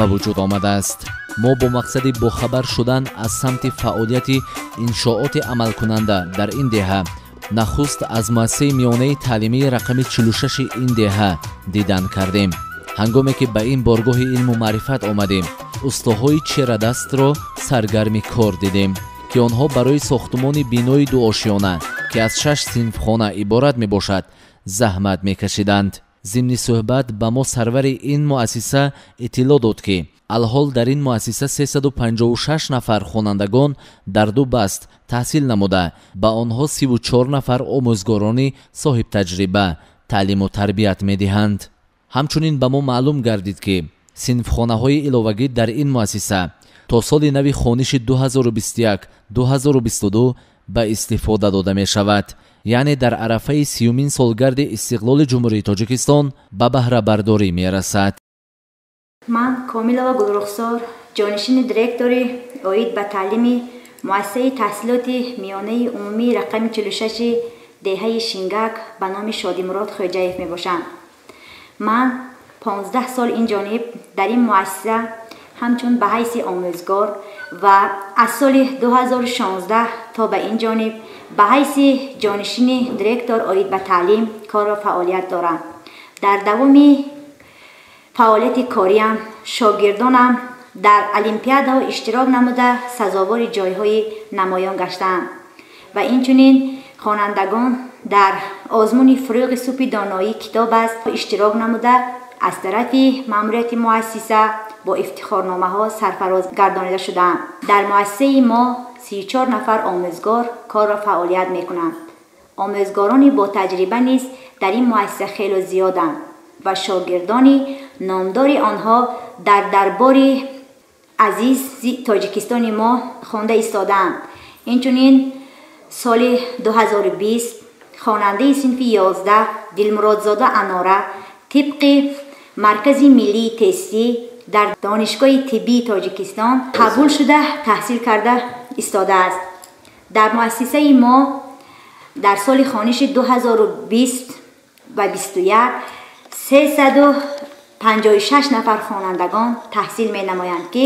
Ба вуҷуд омадааст. Мо бо мақсади бохабар шудан аз самти фаъолияти иншооти амалкунанда дар ин деҳа нахуст аз муассисаи миёнаи таълимии рақами 46 ин деҳа дидан кардем. Ҳангоме ки ба ин боргоҳи илму маърифат омадем, устоҳои черадастро саргарми кор дидем, ки онҳо барои сохтумони бинои дуошёна, ки аз шаш синфхона иборат мебошад, заҳмат мекашиданд. Зимни суҳбат ба мо сарвари ин муассиса иттилоъ дод, ки алҳол дар ин муассиса 356 нафар хонандагон дар ду баст таҳсил намуда, ба онҳо 34 нафар омӯзгорони соҳибтаҷриба таълиму тарбият медиҳанд. Ҳамчунин ба мо маълум гардид, ки синфхонаҳои иловагӣ дар ин муассиса то соли нави хониши 2021-2022 ба истифода дода мешавад, яъне дар арафаи 30-умин солгарди истиқлоли Ҷумҳурии Тоҷикистон ба баҳрабардорӣ мерасад. Ман Комилова Гулрухсор, ҷонишини директори оид ба таълими муассисаи таҳсилоти миёнаи умумии рақами 46 деҳаи Шингак ба номи Шодимурод Хоҷаев мебошам. Ман 15 сол ин ҷониб дар ин муассиса ҳамчун ба ҳайси омӯзгор ва аз соли 2016 то ба ин ҷониб ба ҳайси ҷонишини директор оид ба таълим корро фаъолият дорам. Дар давоми фаъолияти кориам шогирдонам дар олимпиадаҳо иштирок намуда, сазовори ҷойҳои намоён гаштаанд ва инчунин хонандагон дар озмуни «Фурӯғи субҳи доноӣ китоб аст» иштирок намуда, аз тарафи маъмурияти муассиса бо ифтихорномаҳо сарфароз гардонида шудаанд. Дар муассисаи мо 34 нафар омӯзгор корро фаъолият мекунанд. Омӯзгорони ботаҷриба низ дар ин муассиса хело зиёданд ва шогирдони номдори онҳо дар дарбори азизи Тоҷикистони мо хонда истодаанд. Инчунин соли 2020 хонандаи синфи 11 Дилмуродзода Анора тибқи Маркази миллии тестӣ дар Донишгоҳи тиббии Тоҷикистон қабул шуда, таҳсил карда истодааст. Дар муассисаи мо дар соли хониши 2020 ва 21 356 нафар хонандагон таҳсил менамоянд, ки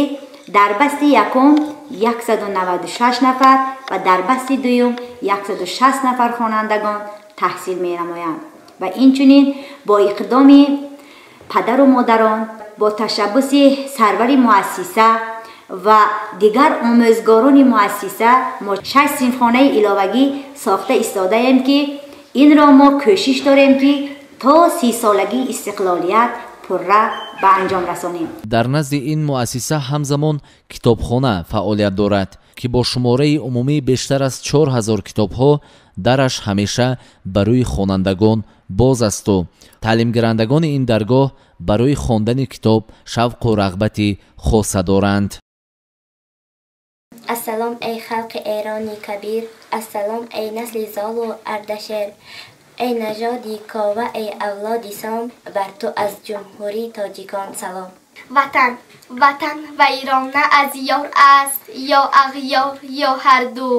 дар басти якум 196 нафар ва дар басти дуюм 160 нафар хонандагон таҳсил менамоянд. Ва инчунин бо иқдоми падару модарон, бо ташаббуси сарвари муассиса ва дигар омӯзгорони муассиса мо шаш синфхонаи иловагӣ сохта истодаем, ки инро мо кӯшиш дорем, ки то 30-солагии истиқлолият пурра ба анҷом расонем. Дар назди ин муассиса ҳамзамон китобхона фаъолият дорад, ки бо шумораи умумии бештар аз 4000 китобҳо дараш ҳамеша барои хонандагон боз асту таълимгирандагони ин даргоҳ барои хондани китоб шавқу рағбати хоса доранд. Ассалом, эй халқи Эрони кабир, ассалом, эй насли Золу Ардашер, эй нажоди Кова, эй авлоди Сом, бар ту аз Ҷумҳурии Тоҷикон салом. Ватан, ватан вайрона аз ёр аст ё ағёр ё ҳарду,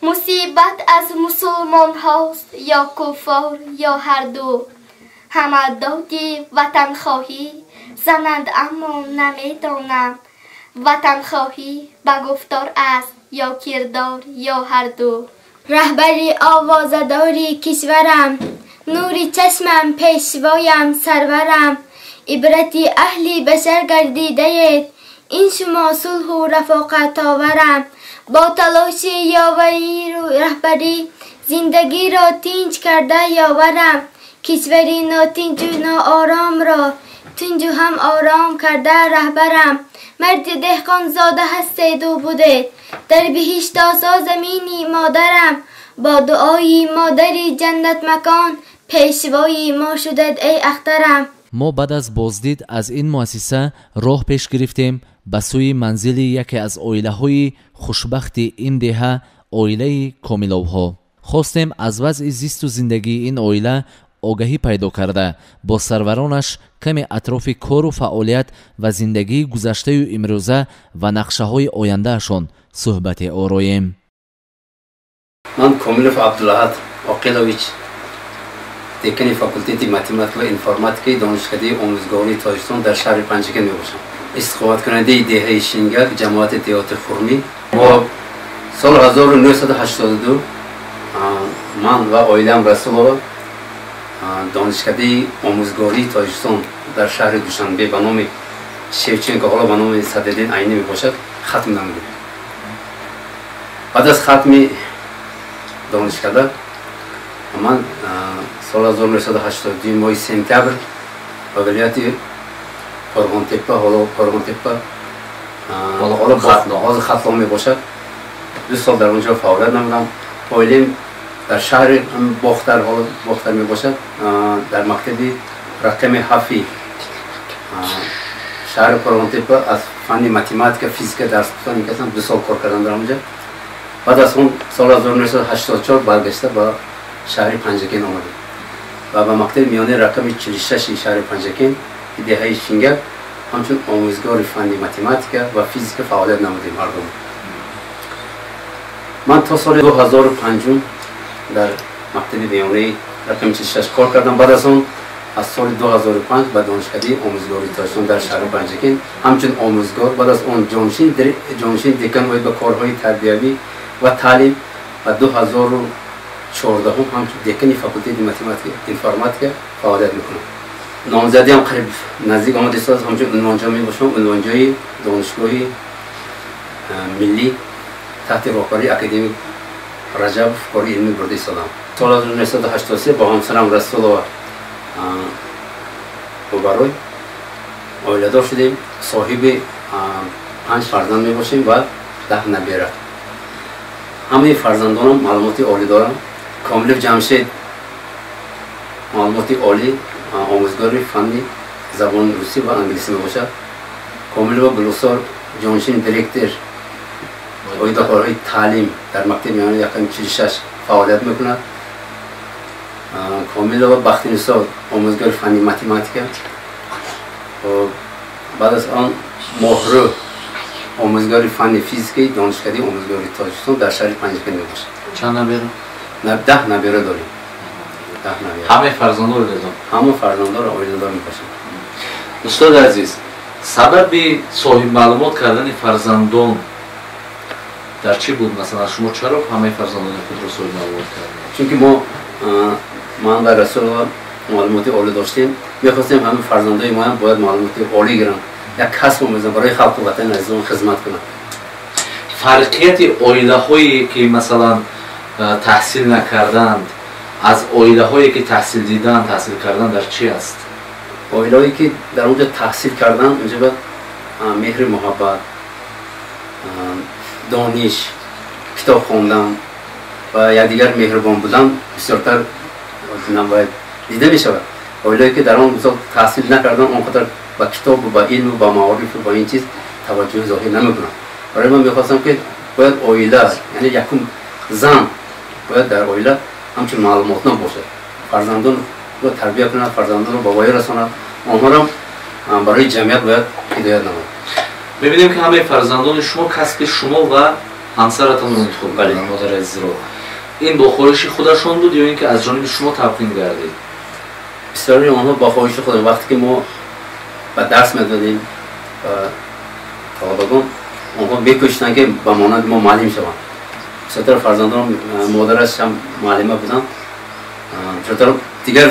мусибат аз мусулмонҳост ё куффор ё ҳарду. Ҳама доди ватанхоҳӣ зананд, аммо намедонам, ватанхоҳӣ ба гуфтор аст ё кирдор ё ҳарду. Раҳбари овозадори кишварам, нури чашмам, пешвоям, сарварам, ибрати аҳли башар гардидаед ин шумо, сулҳу рафоқатоварам. Бо талоши ёвариру раҳбарӣ зиндагиро тинҷ карда ёварам, кишвари нотинҷу нооромро тинҷу ҳам ором карда раҳбарам. Марди деҳқонзода ҳастеду будед дар биҳиштосо замини модарам, бо дуои модари ҷаннатмакон пешвои мо шудед, эй ахтарам. Мо баъд аз боздид аз ин муассиса роҳ пеш гирифтем ба сӯи манзили яке аз оилаҳои хушбахти ин деҳа, оилаи Комиловҳо. Хостем аз вазъи зисту зиндагии ин оила огаҳӣ пайдо карда, бо сарваронаш каме атрофи кору фаъолият ва зиндагии гузаштаю имрӯза ва нақшаҳои ояндаашон суҳбате ороем. Ман Комилов Абдулаҳад Оқилович, декани факултети математика ва информатикаи Донишкадаи омӯзгории Тоҷикистон дар шаҳри Панҷакент мебошам. Истиқоматкунандаи деҳаи Шингак, ҷамоати деҳоти Хурмӣ. Бо соли 1982 ман ва оилаам Расулова донишкадаи омӯзгории Тоҷикистон дар шаҳри Душанбе ба номи Шевченко, ҳоло ба номи Садриддин Айнӣ мебошад, хатм намудем. Баъд аз хатми донишкада ман соли 1982 моҳи сентябр ба вилояти Қорғонтеппа, ҳоло Қорғонтеппа, ҳоло Хатлон мебошад, 2 сол дар онҷо фаъолият намудам. Оилаам дар шаҳри Бохтар, ҳоло Бохтар мебошад, дар мактаби рақами 7 шаҳри Қорғонтеппа аз фанни математика, физика дарс гуфтан, 2 сол кор кардам дар онҷо. Баъд аз он соли 1984 баргашта ба шаҳри Панҷакент омадем ва ба мактаби миёнаи рақами 46 шаҳри Панҷакент, деҳаи Шингак, ҳамчун омӯзгори фанни математика ва физика фаъолият намудем ҳардум. Ман то соли 2005 дар мактаби миёнаи рақами 46 кор кардам. Баъд аз он аз соли 2005 ба донишкадаи омӯзгории Тоҷикистон дар шаҳри Панҷакент ҳамчун омӯзгор, баъд аз он ҷонишин декан оид ба корҳои тарбиявӣ ва таълим ва 2014 ҳамчун декани факултети математика информатика фаъолият мекунам. Номзадиам қариб наздик омада истодааст, ҳамчун унвонҷо мебошам, унвонҷои донишгоҳи миллӣ таҳти роҳбарии академик Раҷабов кори илмӣ бурда истодам. Соли 1983 бо ҳамсарам Расулова рӯбарӯй оиладор шудем, соҳиби 5 фарзанд мебошем ва 10 набера. Ҳамаи фарзандонам маълумоти олӣ доранд. Комилов Ҷамшед маълумоти олӣ, омӯзгори фанни забони русӣ ва англисӣ мебошад. Комилова Гулусор ҷонишини директор оид ба корҳои таълим дар мактаби миёнаи рақами 46 фаъолият мекунад. Комилова Бахтинисо омӯзгори фанни математика. Баъд аз он Моҳрӯ омӯзгори фанни физикаи донишкадаи омӯзгории Тоҷикистон дар шаҳри Панҷакент мебошад. Чанд набера? 10 набера дорем. 10 набера. Ҳамаи фарзандор оиладор? Ҳама фарзандор оиладор мебошанд. Устоди азиз, сабаби соҳибмаълумот кардани фарзандон дар чӣ буд? Масалан, шумо чаро ҳамаи фарзандони худро соҳибмаълумот кардед? Чунки мо, ман ва Расулова маълумоти олӣ доштем, мехостем ҳамаи фарзандои моям бояд маълумоти олӣ гиранд, як касб омӯзанд, барои халқу ватани азизон хизмат кунанд. Фарқияти оилаҳое ки масалан таҳсил накарданд аз оилаҳое ки таҳсил диданд, таҳсил карданд дар чӣ аст? Оилаҳое ки дар онҷо таҳсил карданд, онҷо бояд меҳри муҳаббат, дониш, китоб хондан ва якдигар меҳрубон будан бисёртар дида мешавад. Оилаҳое ки дар он мисол таҳсил накарданд, он қадар ба китобу ба илму ба маорифу ба ин чиз таваҷҷӯҳи зоҳир намекунанд. Барои ман мехостам ки бояд оила, яъне якум зан бояд дар оила ҳамчун маълумотнок бошад, фарзандон бояд тарбия кунад, фарзандонро ба воя расонад, онҳоро барои ҷамъият бояд ҳидоят намояд. Мебинем ки ҳамаи фарзандони шумо касби шумо ва ҳамсаратонро интихоб карданд, модари азизро. Ин бо хоҳиши худашон буд ё ин ки аз ҷониби шумо талқин гардид? Бисёри онҳо бо хоҳиши худашон. Вақте ки мо ба дарс медодем ба талабагон, онҳо мекӯшиданд ки ба монанди мо муаллим шаванд. Бисёртар фарзандон модараш ҳам муаллима буданд, бисёртар дигар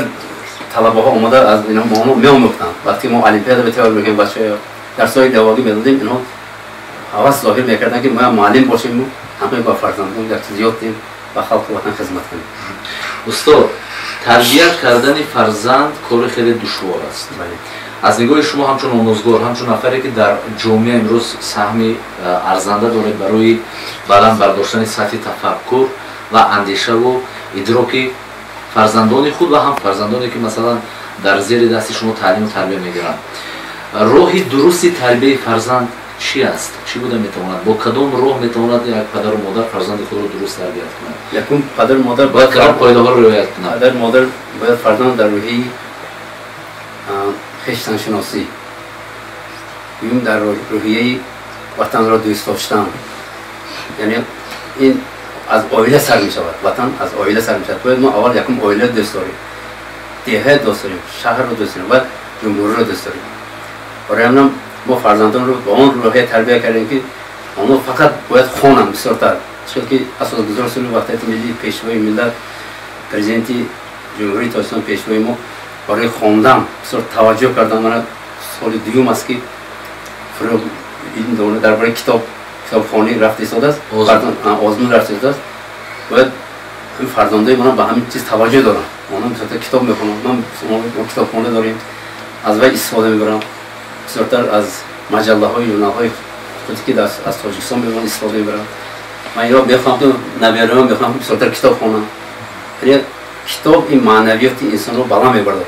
талабаҳо омода аз инҳо онҳо меомӯхтанд. Вақте мо олимпиада тайёр мекардем, бачаҳо дарсҳои иловагӣ медодем, инҳо ҳавас зоҳир мекарданд ки мо ҳам муаллим бошем, ҳамаи ба фарзандон як чиз ёд диҳем, ба халқу ватан хизмат кунем. Устод, тарбият кардани фарзанд кори хеле душвор аст. Аз нигоҳи шумо ҳамчун омӯзгор, ҳамчун нафаре ки дар ҷомеа имрӯз саҳми арзанда доред барои баланд бардоштани сатҳи тафаккур ва андешаву идроки фарзандони худ ва ҳам фарзандоне ки масалан дар зери дасти шумо таълиму тарбия мегиранд, роҳи дурусти тарбияи фарзанд чӣ аст? Чӣ буда метавонад? Бо кадом роҳ метавонад як падару модар фарзанди худро дуруст тарбият кунад? Якум, падару модар бояд кадом қоидаҳоро риоят кунад? Падару модар бояд фарзанд дар рӯҳияи хештаншиносӣ, дуюм дар рӯҳияи ватанро дӯст доштан, яъне ин аз оила сар мешавад, ватан аз оила сар мешавад. Бояд мо аввал якум оила дӯст дорем, деҳа дӯст дорем, шаҳрро дӯст дорем ва ҷумҳуриро дӯст дорем. Барои ҳаминам Мо фарзандонро ба он рӯҳия тарбия кардем, ки онҳо фақат бояд хонанд бисёртар. Чунки асосгузори сулҳу ваҳдати миллӣ, пешвои миллат, президенти Ҷумҳурии Тоҷикистон, пешвои мо барои хондан бисёр таваҷҷӯҳ карданд. Мана соли дуюм аст, ки дар бораи китобхонӣ рафта истодааст, озмун рафта истодааст. Бояд фарзандои ман ба ҳамин чиз таваҷҷӯҳ доранд. Онҳо бисёртар китоб мехонанд. Ман китобхона дорем, аз вай истифода мебарам. Бисёртар аз маҷаллаҳои, журналҳои худе ки аз Тоҷикистон мебаранд, истифода мебарам. Ман инро мехоҳам, ки набераам мехоҳам бисёртар китоб хонам. Яъне китоб ин маънавиёти инсонро баланд мебардорад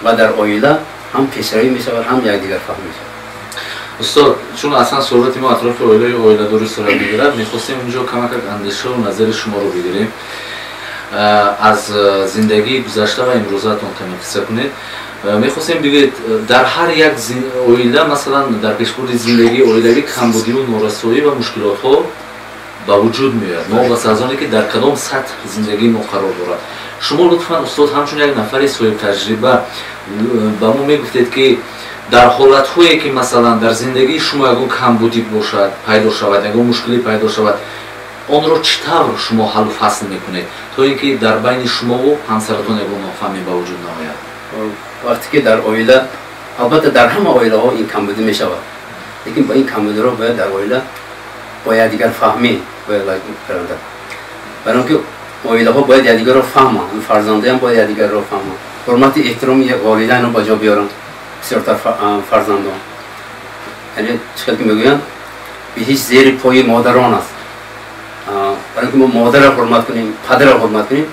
ва дар оила ҳам пешравӣ мешавад, ҳам якдигарфаҳм мешавад. Устод, чун аслан суҳбати мо атрофи оилаи оиладорӣ сурат мегирад, мехостем инҷо камакак андешаву назари шуморо бигирем. Аз зиндагии гузашта ва имрӯзаатон каме қисса кунед. Мехостем бигӯед, дар ҳар як оила, масалан, дар пешбурди зиндагии оилавӣ камбудиву норасоӣ ва мушкилотҳо ба вуҷуд меояд, новобаста аз оне ки дар кадом сатҳ зиндагии мо қарор дорад. Шумо лутфан, устод, ҳамчун як нафари соҳибтаҷриба ба мо мегуфтед, ки дар ҳолатҳое ки масалан дар зиндагии шумо ягон камбудӣ бошад, пайдо шавад, ягон мушкилӣ пайдо шавад, онро чӣ тавр шумо ҳаллу фасл мекунед, то ин ки дар байни шумову ҳамсаратон ягон нофаҳмӣ ба вуҷуд наояд? Вақте ки дар оила, албатта дар ҳама оилаҳо ин камбудӣ мешавад, лекин ба ин камбудиро бояд дар оила бо якдигарфаҳмӣ бояд карда. Барои он ки оилаҳо бояд якдигарро фаҳманд, фарзандоям бояд якдигарро фаҳманд, ҳурмати эҳтироми волидайнро ба ҷо биёранд бисёртар фарзандон. Яъне чӣ хел ки мегӯянд, биҳишт зери пои модарон аст. Барои ки мо модарро ҳурмат кунем, падарро ҳурмат кунем,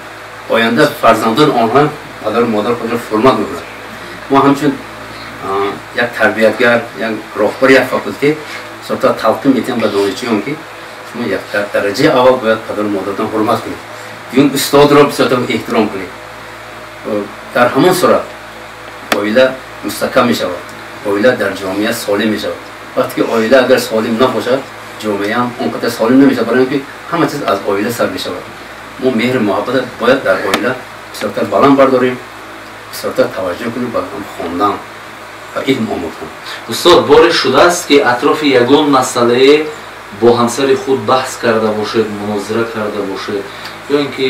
оянда фарзандон онҳо падару модар худро ҳурмат мекунанд. Мо ҳамчун як тарбиятгар, як роҳбари як факултет бисёртар талқин метиҳам ба донишҷӯён, ки шумо дар дараҷаи аввал бояд падару модаратон ҳурмат кунед, дуюм устодро бисёртар эҳтиром кунед. Дар ҳамон сурат оила мустаҳкам мешавад, оила дар ҷомеа солим мешавад. Вақте ки оила агар солим набошад, ҷомеаам он қадар солим намешавад, барои он ки ҳама чиз аз оила сар мешавад. Мо меҳру муҳаббат бояд дар оила бисёртар баланд бардорем, бисёртар таваҷҷӯҳ кунем ба хондан ва илм омӯхтан. Устод, боре шудааст, ки атрофи ягон масъалае бо ҳамсари худ баҳс карда бошед, мунозира карда бошед, ё ин ки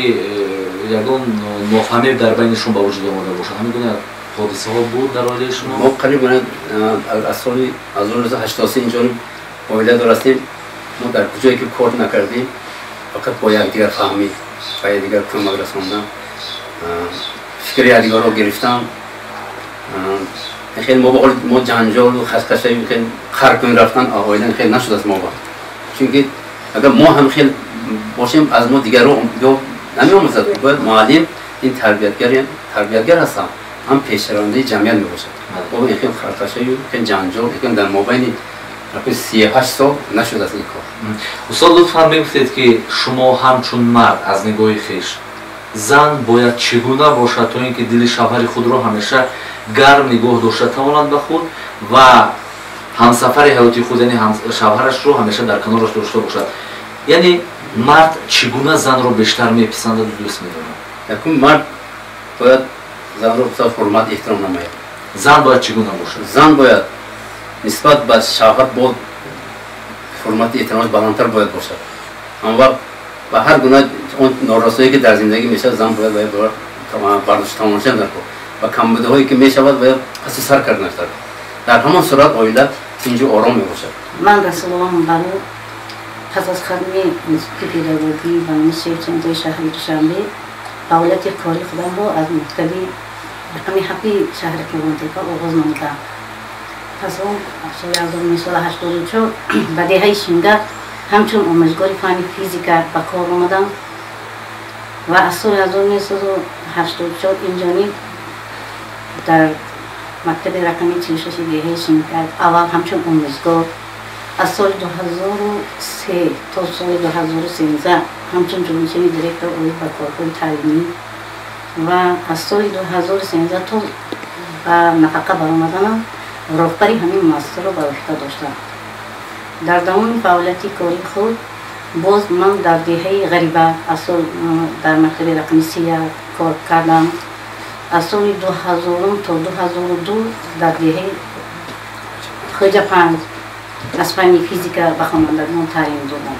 ягон нофаҳмӣ дар байни шумо ба вуҷуд омада бошад? Ҳамин гуна ҳодисаҳо буд дар оилаи шумо? Мо қариб аз соли 1983 инҷониб оиладор ҳастем. Мо дар куҷое ки кор накардем, фақат бо якдигарфаҳмӣ, ба якдигар кӯмак расондан, фикри якдигарро гирифтан. Хеле мо мо ҷанҷолу хашхашаи хеле қар кун рафтан оила хеле нашудааст мо ба. Чунки агар мо ҳам хел бошем, аз мо дигарро намеомӯзад. Бояд муаллим ин тарбиятгар ҳастам, ҳам пешравандаи ҷамъият мебошад. Ин хел хархашаю хел ҷанҷол дар мобайни 38 сол нашудааст ин кор. Устод, лутфан мегуфтед, ки шумо ҳамчун мард аз нигоҳи хеш зан бояд чӣ гуна бошад, то ин ки дили шавҳари худро ҳамеша гарм нигоҳ дошта тавонад ба худ ва ҳамсафари ҳаёти худ, яъне шавҳарашро ҳамеша дар канораш дошта бошад. Яъне мард чӣ гуна занро бештар меписандаду дӯст медорад? Якум, мард бояд занро бисёр ҳурмат эҳтиром намояд. Зан бояд чӣ гуна бошад? Зан бояд нисбат ба шавҳар бо ҳурмати эҳтиромаш баландтар бояд бошад. Он вақт ба ҳар гуна он норасоие ки дар зиндагӣ мешавад, зан бояд бардошта тавонашан дар кор ва камбудиҳое ки мешавад, бояд паси сар карданаш дар кор. Дар ҳамон сурат оила тинҷу ором мебошад. Ман Расулова Мубарак пас аз хатми институти педагогӣ ба номи Шевченкои шаҳри Душанбе фаъолияти кори худамро аз мактаби рақами ҳафти шаҳри Қурғонтеппа оғоз намудам. Пас он соли 1984 ба деҳаи Шингак ҳамчун омӯзгори фанни физика ба кор омадам ва аз соли 1984 инҷониб дар мактаби рақами 46 деҳаи Шингак аввал ҳамчун омӯзгор, аз соли 2003 то соли 2013 ҳамчун ҷонишини директор оид ба корҳои таълимӣ ва аз соли 2013 то ба нафақа баромаданам роҳбари ҳамин муассисаро ба уҳда доштам. Дар давоми фаъолияти кори худ боз ман дар деҳаи Ғариба аз сол дар мактаби рақами 31 кор кардам. Аз соли 2000 то 2002 дар деҳаи Хоҷапанҷ аз фанни физика ба хонандагон таълим додам.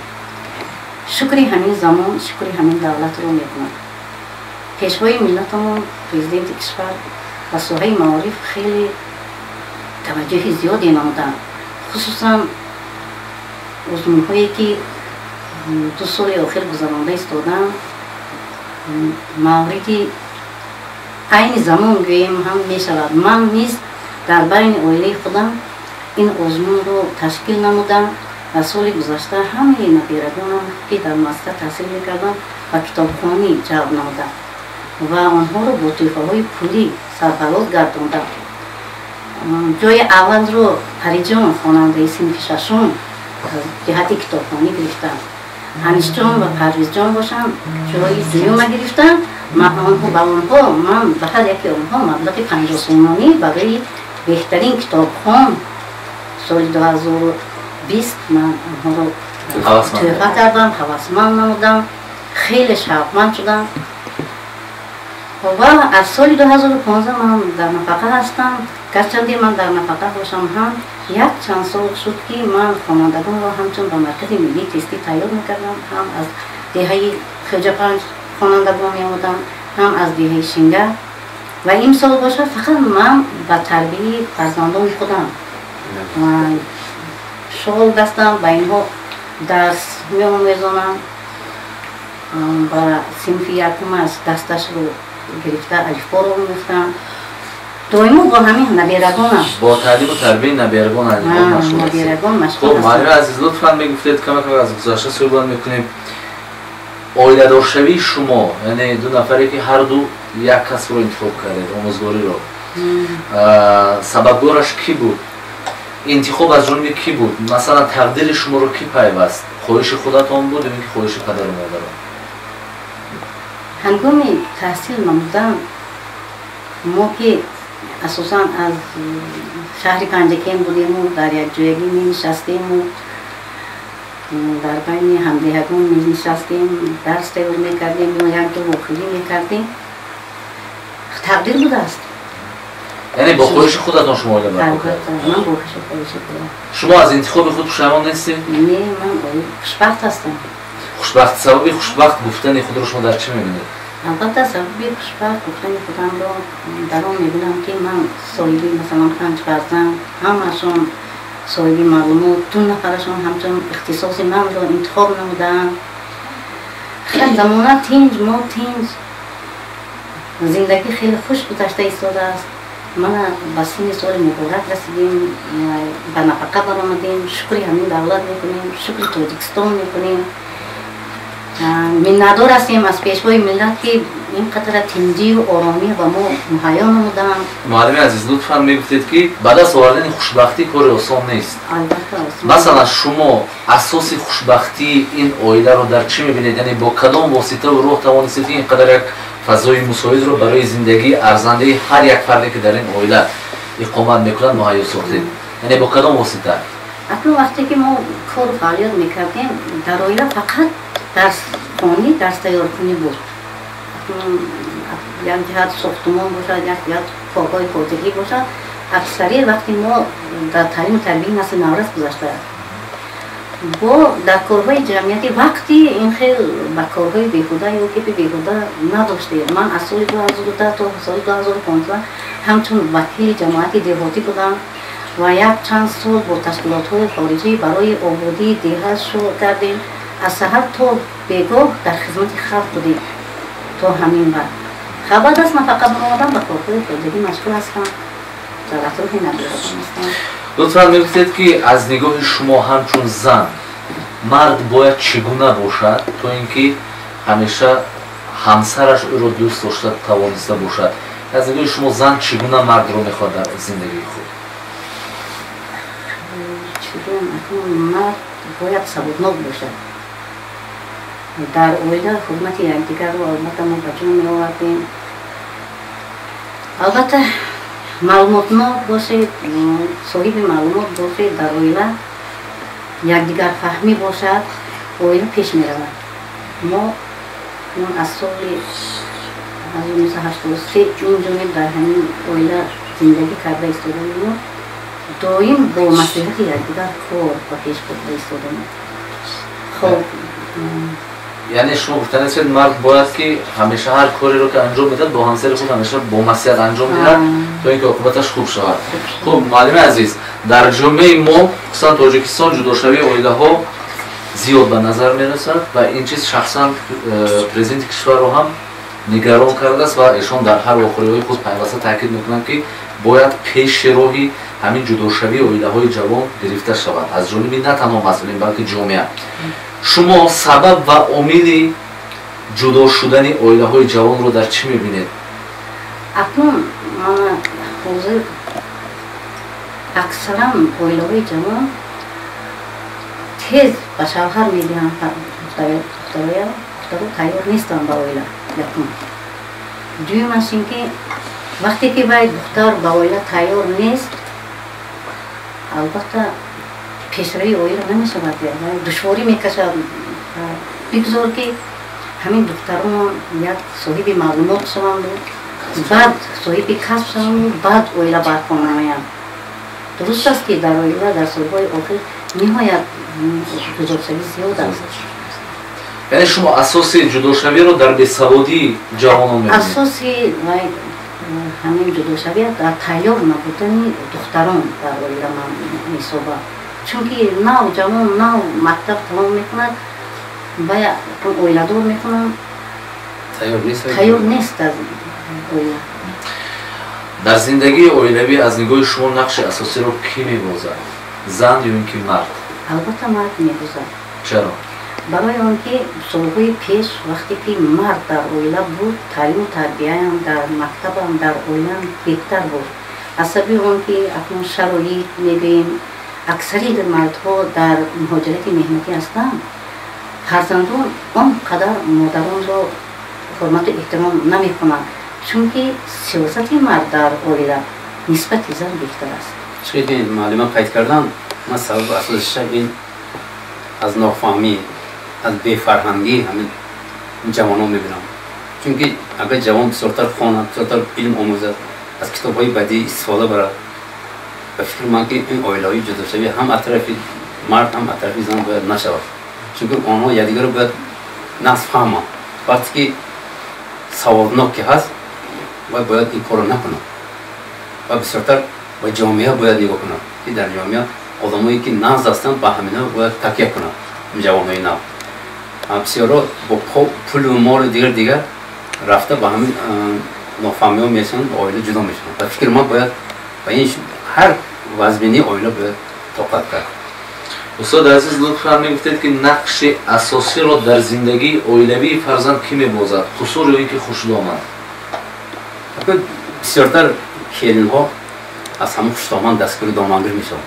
Шукри ҳамин замон, шукри ҳамин давлатро мекунам. Пешвои миллатамон, президенти кишвар ба соҳаи маориф хеле таваҷҷӯҳи зиёде намуданд. Хусусан озмунҳое ки 2 соли охир гузаронда истоданд, мавриди айни замон гӯем ҳам мешавад. Ман низ дар байни оилаи худам ин озмунро ташкил намудам ва соли гузашта ҳамаи набирагонам, ки дар муассиса таҳсил мекарданд, ба китобхонӣ ҷалб намудам ва онҳоро бо тӯҳфаҳои пулӣ сарфароз гардондам. Ҷои аввалро Париҷон, хонандаи синфи шашум, аз ҷиҳати китобхонӣ гирифтам. Анисҷон ва Парвизҷон бошанд, ҷои дуюма гирифтам. Ба онҳо ман ба ҳар яке онҳо маблағи 50 сомонӣ барои беҳтарин китобхон соли 2020 ман онҳоро тӯҳфа кардам, ҳавасманд намудам, хеле шавқманд шудам. Ва аз соли 2015 ман дар нафақа ҳастам. Гарчанде ман дар нафақа бошам ҳам, як чанд сол шуд, ки ман хонандагонро ҳамчун ба маркази миллии тестӣ тайёр мекардам. Ҳам аз деҳаи Хоҷапанҷ хонандагон меомадам, ҳам аз деҳаи Шингар. Ва имсол бошад, фақат ман ба тарбияи фарзандони худам шуғл бастам, ба инҳо дарс меомезонам. Ба синфи якумаш дасташро гирифта алифборо омӯхтам. Доимо бо ҳамин набирагонам, бо таълиму тарбияи набирагон машғул. Хуб, муаллими азиз, лутфан мегуфтед, камакам аз гузашта суҳбат мекунем. Оиладоршавии шумо, яъне ду нафаре ки ҳарду як касбро интихоб кардед, омӯзгориро, сабабгораш кӣ буд? Интихоб аз ҷониби кӣ буд? Масалан, тақдири шуморо кӣ пайваст? Хоҳиши худатон буд ё ин ки хоҳиши падару модарон? Ҳангоми таҳсил намудан мо, ки асосан аз шаҳри Панҷакент будему, дар якҷоягӣ менишастему, дар байни ҳамдеҳагон менишастем, дарс тайёр мекардем ё якҷо вохӯрӣ мекардем. Тақдир будааст. Яъне бо хоҳиши худатон шумо оила барпо кардед? Ман бо хоҳиши худам. Шумо аз интихоби худ пушаймон нестед? Не, ман хушбахт ҳастам. Хушбахт. Сабаби хушбахт гуфтани худро шумо дар чӣ мебинед? Албатта, сабаби хушбахт гуфтани худамро дар он мебинам, ки ман соҳиби, масалан, 5 фарзанд, ҳамаашон соҳиби маълумот, 2 нафарашон ҳамчун ихтисоси манро интихоб намудаанд. Хеле замона тинҷ, мо тинҷ, зиндагӣ хеле хуш гузашта истодааст. Мана ба синни соли муборак расидем, ба нафақа баромадем. Шукри ҳамин давлат мекунем, шукри Тоҷикистон мекунем. Миннатдор ҳастем аз пешвои миллат, ки ин қадра тинҷию оромӣ ба мо муҳайё намуданд. Муаллими азиз, лутфан мегуфтед, ки ба даст овардани хушбахтӣ кори осон нест. Масалан, шумо асоси хушбахтии ин оиларо дар чӣ мебинед? Яъне бо кадом воситаву роҳ тавонистед, ки ин қадар як фазои мусоидро барои зиндагии арзандаи ҳар як фарде, ки дар ин оила иқомат мекунад, муҳайё сохтед? Яъне бо кадом восита? Акнун вақте ки мо кору фаъолият мекардем, дар оила фақат дарсхонӣ, дарс тайёркунӣ буд. Як ҷиҳат сохтумон бошад, як ҷиҳат корҳои хоҷагӣ бошад, аксарияти вақти мо дар таълиму тарбияи насли наврас гузаштааст. Бо дар корҳои ҷамъиятӣ вақти ин хел ба корҳои беҳуда ё кепи беҳуда надоштем. Ман аз соли 2010 то соли 2015 ҳамчун вакили ҷамоати деҳотӣ будам ва як чанд сол бо ташкилотҳои хориҷӣ барои ободии деҳа шуғл кардем. Аз саҳар то бегоҳ дар хизмати халқ будем то ҳамин вақт. Баъд аз нафақа баромадан ба корҳои хоҷагӣ машғул ҳастам, дар атрофи набирагон ҳастам. Лутфан мегуфтед, ки аз нигоҳи шумо ҳамчун зан, мард бояд чӣ гуна бошад, то ин ки ҳамеша ҳамсараш ӯро дӯст дошта тавониста бошад? Аз нигоҳи шумо, зан чӣ гуна мардро мехоҳад дар зиндагии худ? Мард бояд саводнок бошад. Дар оила ҳурмати якдигарро албатта мо ба ҷо меовардем. Албатта, маълумотнок бошед, соҳиби маълумот бошед, дар оила якдигарфаҳмӣ бошад, оила пеш меравад. Мо аз соли 1983 ин ҷониб дар ҳамин оила зиндагӣ карда истодаем. Доим бо маслиҳати якдигар кор ба пеш бурда истодаем. Хоб, яъне шумо гуфтанистед, мард бояд ки ҳамеша ҳар кореро ки анҷом медиҳад, бо ҳамсари худ ҳамеша бо маслиҳат анҷом диҳад, то ин ки оқибаташ хуб шавад. Хуб, муаллими азиз, дар ҷомеаи мо, хусусан Тоҷикистон, ҷудошавии оилаҳо зиёд ба назар мерасад ва ин чиз шахсан президенти кишварро ҳам нигарон кардааст ва эшон дар ҳар вохӯриҳои худ пайваста таъкид мекунанд, ки бояд пеши роҳи ҳамин ҷудошавии оилаҳои ҷавон гирифта шавад аз ҷониби на танҳо масъулин, балки ҷомеа. Шумо сабаб ва омили ҷудо шудани оилаҳои ҷавонро дар чӣ мебинед? Акнун мана ҳозир аксаран оилаҳои ҷавон тез ба шавҳар медиҳанд духтароя, духтаро тайёр нестанд ба оила. Якум. Дуюмаш ин ки вақте ки вай духтар ба оила тайёр нест, албатта пешравии оила намешавад, душворӣ мекашад. Бигзор ки ҳамин духтарон як соҳиби маълумот шаванду, баъд соҳиби касб шаванду, баъд оила барпо намоянд. Дуруст аст, ки дар оила дар солҳои охир ниҳоят ҷудошавӣ зиёд аст. Яъне шумо асоси ҷудошавиро дар бесаводии ҷавонон мебинед? Асоси ҳамин ҷудошавӣ дар тайёр набудани духтарон дар оила ман меҳисобам, чунки нав ҷавон нав мактаб тамом мекунад, бая оиладор мекунанд, тайёр нест аз оила. Дар зиндагии оилавӣ аз нигоҳи шумо нақши асосиро кӣ мебозад, зан ё ин ки мард? Албатта, мард мебозад. Чаро? Барои он ки солҳои пеш, вақте ки мард дар оила буд, таълиму тарбияам дар мактабам, дар оилаам беҳтар буд. Аз сабаби он ки акнун шароит мегӯем, аксари мардҳо дар муҳоҷирати меҳнатӣ ҳастанд, фарзандон он қадар модаронро ҳурмату эҳтиром намекунанд, чунки сиёсати мард дар оила нисбати зан беҳтар аст. Чӣ муаллима қайд кардам, ман сабаби асосиша ин аз нофаҳмӣ, аз бефарҳангӣ ҳамин ҷавонон мебинам. Чунки агар ҷавон бисёртар хонад, бисёртар илм омӯзад, аз китобҳои бадиӣ истифода барад, ба фикри ман ки ин оилаҳои ҷудошавӣ ҳам аз тарафи мард, ҳам аз тарафи зан бояд нашавад, чунки онҳо якдигарро бояд нағз фаҳманд. Вақте ки саводнок ки ҳаст, вай бояд ин корро накунад ва бисёртар ба ҷомеа бояд нигоҳ кунад, ки дар ҷомеа одамое ки нағз ҳастанд, ба ҳаминҳо бояд такя кунад. Ҷавонҳои нав бисёрро бо пулу молу дигар дигар рафта ба ҳамин нофаҳмиҳо мерасанд, ба оила ҷудо мешаванд. Ба фикри ман, бояд ба ин ҳар вазминии оила бояд тоқат кард. Устоди азиз, лутфан мегуфтед, ки нақши асосиро дар зиндагии оилавии фарзанд кӣ мебозад, қусур ё ин ки хушдоман? Бисёртар келинҳо аз ҳамон хушдоман дастгиру домангир мешаванд.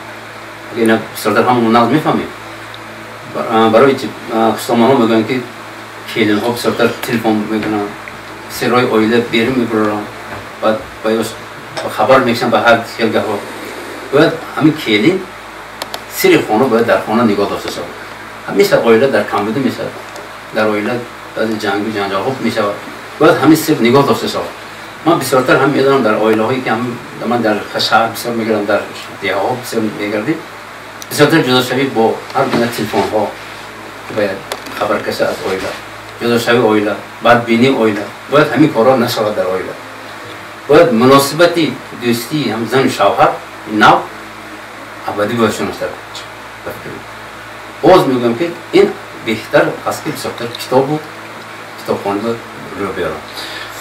Ина бисёртар ҳамон нағз мефаҳмем. Барои хушдоманҳо мегӯянд, ки келинҳо бисёртар телефон мекунанд, сиррои оила берун мебароранд, баъд ба хабар мекушанд, ба ҳар хел гапҳо. Бояд ҳамин келин сири хона бояд дар хона нигоҳ дошта шавад. Мешавад, оила дар камбудӣ мешавад, дар оила баъзе ҷангу ҷанҷолҳо мешавад, бояд ҳамин сир нигоҳ дошта шавад. Ман бисёртар ҳам медонам, дар оилаҳое ки ман дар шаҳр бисёр мегардам, дар деҳаҳо бисёр мегардем, бисёртар ҷудошавӣ бо ҳар гуна телефонҳо бояд хабаркаша аз оила, ҷудошавии оила, бадбинии оила. Бояд ҳамин корҳо нашавад дар оила. Бояд муносибати дӯстии ҳам зану шавҳар нав абадӣ бояд шиносад. Боз мегӯям, ки ин беҳтар аст, ки бисёртар китобу китобхона бояд рӯ биёранд.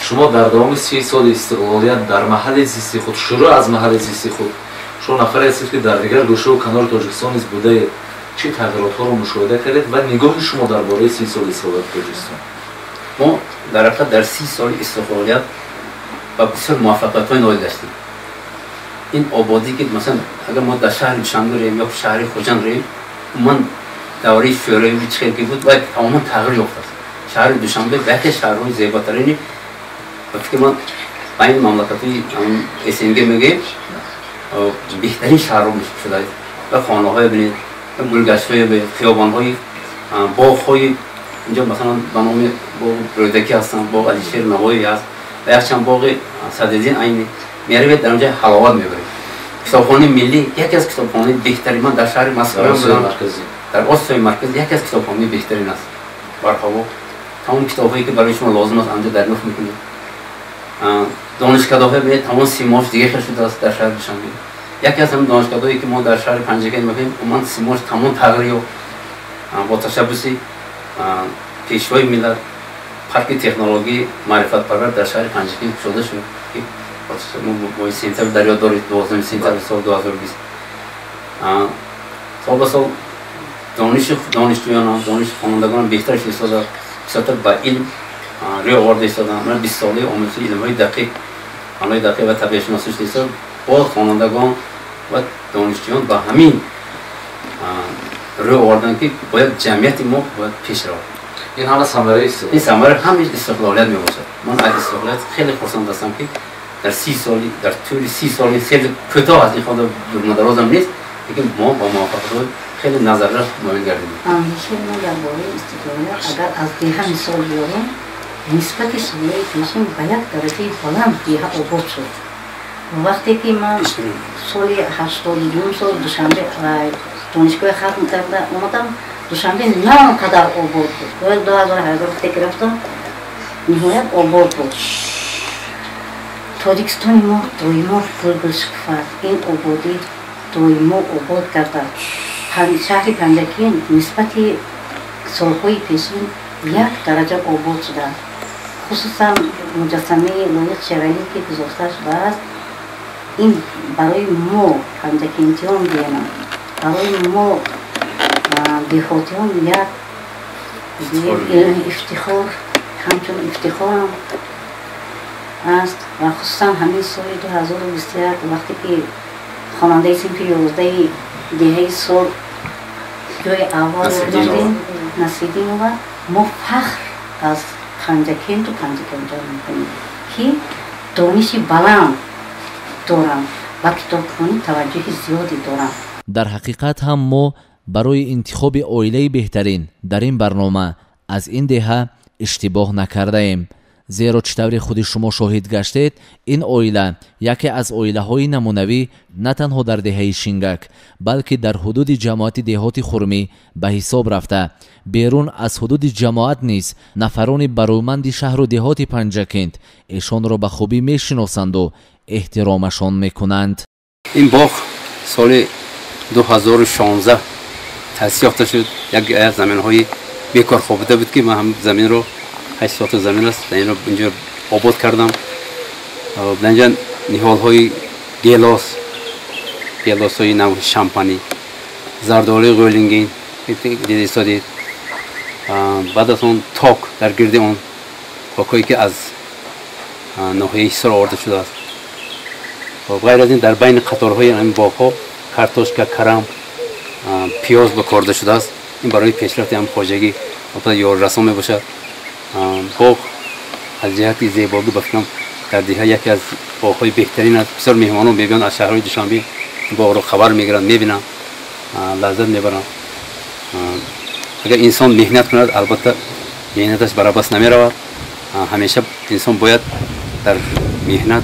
Шумо дар давоми 30 соли истиқлолият дар маҳалли зисти худ, шурӯъ аз маҳалли зисти худ, шумо нафаре ҳастед, ки дар дигар гӯшаву канори Тоҷикистон низ будаед, чӣ тағйиротҳоро мушоҳида кардед ва нигоҳи шумо дар бораи 30 соли истиқлолияти Тоҷикистон? Мо дар ҳақиқат дар 30 соли истиқлолият ба бисёр муваффақиятҳои ноил гаштем. Ин ободӣ, ки масалан агар мо дар шаҳри Душанбе реем ё шаҳри Хуҷанд реем, умуман давраи шӯравӣ чӣ хел ки буд, вай тамоман тағйир ёфтааст. Шаҳри Душанбе ба яке шаҳрҳои зеботарини, ба фикри ман, байни мамлакатҳои СНГ мегӯем, беҳтарин шаҳрҳо шудааст. Ва хонаҳое бинед, гулгаштҳое бинед, хиёбонҳои, боғҳои инҷо, масалан ба номи боғ Рӯдакӣ ҳастанд, боғ Алишер Навоӣ ҳаст ва якчанд боғи Садриддин Айнӣ. Меравед, дар онҷа ҳаловат мебаред. Китобхонаи миллӣ яке аз китобхонаи беҳтарин, ман дар шаҳри Москва будам, дар Осиёи Марказӣ яке аз китобхонаи беҳтарин аст. Барҳаво тамоми китобҳое ки барои шумо лозим аст анҷо дарёфт мекунед. Донишкадаҳои мебинед, тамом симош дига хел шудааст дар шаҳри Душанбе. Яке аз ҳамин донишкадаҳое ки мо дар шаҳри Панҷакент мекунем, умуман симош тамом тағйир ёфт. Бо ташаббуси Пешвои миллат парки технологии маърифатпарвар дар шаҳри Панҷакент кушода шуд, ки моҳи сентябр дар ёд доред, 12 сентябри соли 2020. Сол ба сол дониши донишҷӯёнам, дониши хонандагонам беҳтар шуда истодааст, бисёртар ба илм рӯй оварда истодаанд. Ман 20 солаи омӯзиши илмҳои дақиқ, фанҳои дақиқ ва табиатшиносӣ шуда истодааст. Боз хонандагон ва донишҷӯён ба ҳамин рӯй оварданд, ки бояд ҷамъияти мо бояд пеш равад. Ин ҳама самараи истиқлол, ин самараи ҳамин истиқлолият мебошад. Ман аз истиқлолият хеле хурсанд ҳастам, ки дар 30 соли, дар тӯли 30 соли хеле кӯтоҳ аст, ин хода дурнадарозам нест, лекин мо ба муваффақиятҳои хеле назаррас ноил гардидем. Андешаи мо дар бораи истиқлолият агар аз деҳа мисол биёрем, нисбати солҳои пешин ба як дараҷаи баланд деҳа обод шуд. Вақте ки ман соли 82 сол Душанбе донишгоҳи хатм карда омадам, Душанбе на он қадар обод буд. Соли 2018 вақте ки рафтам, ниҳоят обод буд. Тоҷикистони мо доимо гулгул шукуфад, ин ободӣ доимо обод гардад. Шаҳри Панҷакент нисбати солҳои пешин як дараҷа обод шудааст. Хусусан муҷассамаи Лоиқ Шералӣ ки гузошта шудааст, ин барои мо панҷакентиён гӯянам, барои мо деҳотиён як ифтихор, ҳамчун ифтихорам аст. Ва хусусан ҳамин соли 2021 вақте ки хонандаи синфи 11 деҳаи Сол ҷои аввал додем, Насриддинова, мо фахр аз Панҷакенту панҷакентиён мекунем, ки дониши баланд доранд ва китобхонӣ таваҷҷӯҳи зиёде доранд. Дар ҳақиқат ҳам мо барои интихоби оилаи беҳтарин дар ин барнома аз ин деҳа иштибоҳ накардаем, зеро чӣ тавре худи шумо шоҳид гаштед, ин оила яке аз оилаҳои намунавӣ на танҳо дар деҳаи Шингак, балки дар ҳудуди ҷамоати деҳоти Хурмӣ ба ҳисоб рафта, берун аз ҳудуди ҷамоат низ нафарони барӯманди шаҳру деҳоти Панҷакент эшонро ба хубӣ мешиносанду эҳтиромашон мекунанд. Ин боғ соли 2016 таъсис ёфта шуд. Як аз заминҳои бекор хобида буд, ки ман ҳам заминро, 8 сотих замин аст, инро инҷо обод кардам. Дар инҷа ниҳолҳои гелос, гелосҳои навъи шампанӣ, зардолуи ғӯлингин дида истодед. Баъд аз он ток, дар гирди он токҳое ки аз ноҳияи Ҳисор оварда шудааст. Ғайр аз ин дар байни қаторҳои ҳамин боғҳо картошка, карам, пиёз бакорда шудааст. Ин барои пешрафти ҳам хоҷагӣ ёрирасон мебошад. Боғ аз ҷиҳати зебогӣ ба фикрам дар деҳа яке аз боғҳои беҳтарин аст. Бисёр меҳмонон мебиёнд аз шаҳрҳои Душанбе, боғро хабар мегиранд, мебинанд, лаззат мебаранд. Агар инсон меҳнат кунад, албатта меҳнаташ барабас намеравад. Ҳамеша инсон бояд дар меҳнат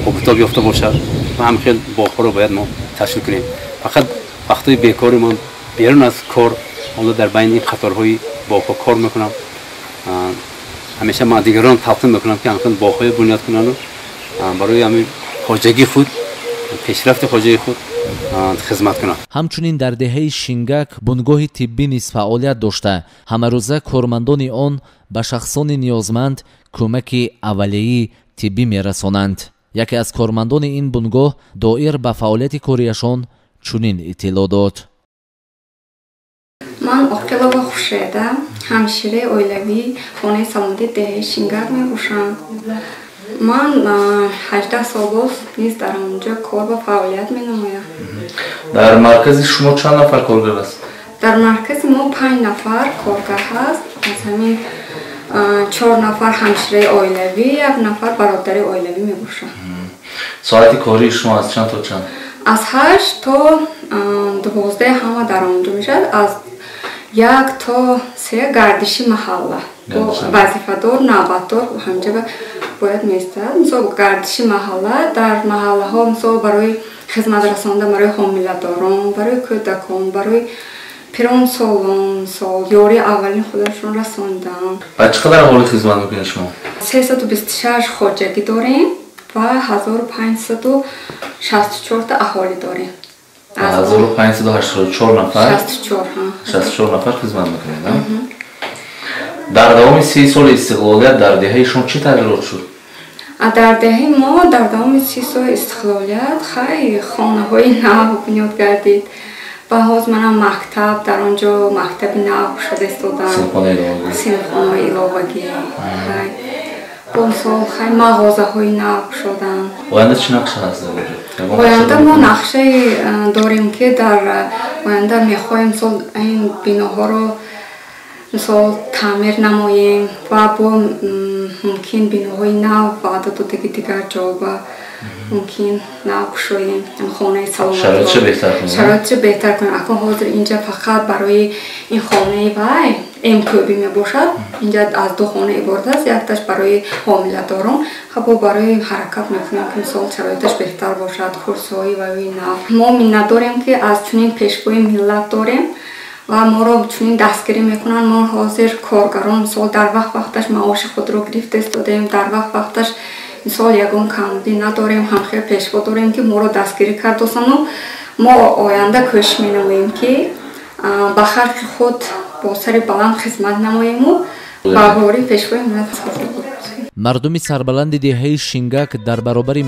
обутоб ёфта бошад ва ҳамин хел боғҳоро бояд мо ташкил кунем. Фақат вақтҳои бекори ман берун аз кор, ҳоло дар байни ин қаторҳои боғҳо кор мекунам. Ҳамеша ман дигарон талқин мекунам, ки ҳамин боғҳое бунёд кунанд барои ҳамин хоҷагии худ, пешрафти хоҷагии худ хизмат кунанд. Ҳамчунин дар деҳаи Шингак бунгоҳи тиббӣ низ фаъолият дошта, ҳамарӯза кормандони он ба шахсони ниёзманд кӯмаки аввалияи тиббӣ мерасонанд. Яке аз кормандони ин бунгоҳ доир ба фаъолияти кориашон чунин иттилоъ дод. Ман Оқилова Хуршеда, ҳамшираи оилавии хонаи саломатии деҳаи Шингак мебошам. Ман 18 сол боз низ дар онҷо кор ва фаъолият менамоям. Дар маркази шумо чанд нафар коргар аст? Дар маркази мо 5 нафар коргар ҳаст. Аз ҳамин 4 нафар ҳамшираи оилавӣ, 1 нафар бародари оилавӣ мебошад. Соати кории шумо аз чанд то чанд? Аз 8 то 12 ҳама дар онҷо мешавад. Аз 1 то 3 гардиши маҳалла. Бо вазифадор, навбатдор ҳамҷа Бояд меистад. Мисол, гардиши маҳалла, дар маҳаллаҳо, мисол, барои хизмат расондан барои ҳомиладорон, барои кӯдакон, барои пиронсолон, мисол, ёрии аввалин худашон расондан. Ба чӣ қадар аҳолӣ хизмат мекунед шумо? 326 хоҷагӣ дорем ва 1564 та аҳолӣ дорем. 1584 нафар? 64. 64 нафар хизмат мекунед. Дар давоми 30 соли истиқлолият дар деҳаи шумо чӣ тағйирот шуд? Дар деҳаи мо дар давоми 30 соли истиқлолият, хай, хонаҳои нав бунёд гардид ва ҳоз манам мактаб, дар он ҷо мактаби нав шуда истодан, синфхонаи иловагӣ, хай, бо мисол, хай, мағозаҳои нав шуданд. Оянда чӣ нақша ҳаст дар оҷо? Оянда мо нақшае дорем, ки дар оянда мехоҳем, мисол, ин биноҳоро, мисол, таъмир намоем ва бо мумкин биноҳои нав ваъда додаги дигар ҷоба мумкин нав кушоем, хонаи саломатшароитшо беҳтар кунем. Шароитшо беҳтар кунем. Акун ҳозир инҷа фақат барои ин хонаи вай МКБ мебошад. Инҷа аз ду хона иборат аст, якташ барои ҳомиладорон. Бо барои ҳаракат мекунем, ки, мисол, шароиташ беҳтар бошад, курсиҳои ваи нав. Мо миннатдорем, ки аз чунин пешвои миллат дорем ва моро чунин дастгирӣ мекунанд. Мо ҳозир коргарон, мисол, дар вақт вақташ маоши худро гирифта истодаем, дар вақт вақташ, мисол, ягон камбудӣ надорем. Ҳамхел пешво дорем, ки моро дастгирӣ кардосану мо оянда кӯшиш менамоем, ки ба халқи худ бо сари баланд хизмат намоему ба бори пешвои миллат. Мардуми сарбаланди деҳаи Шингак дар баробари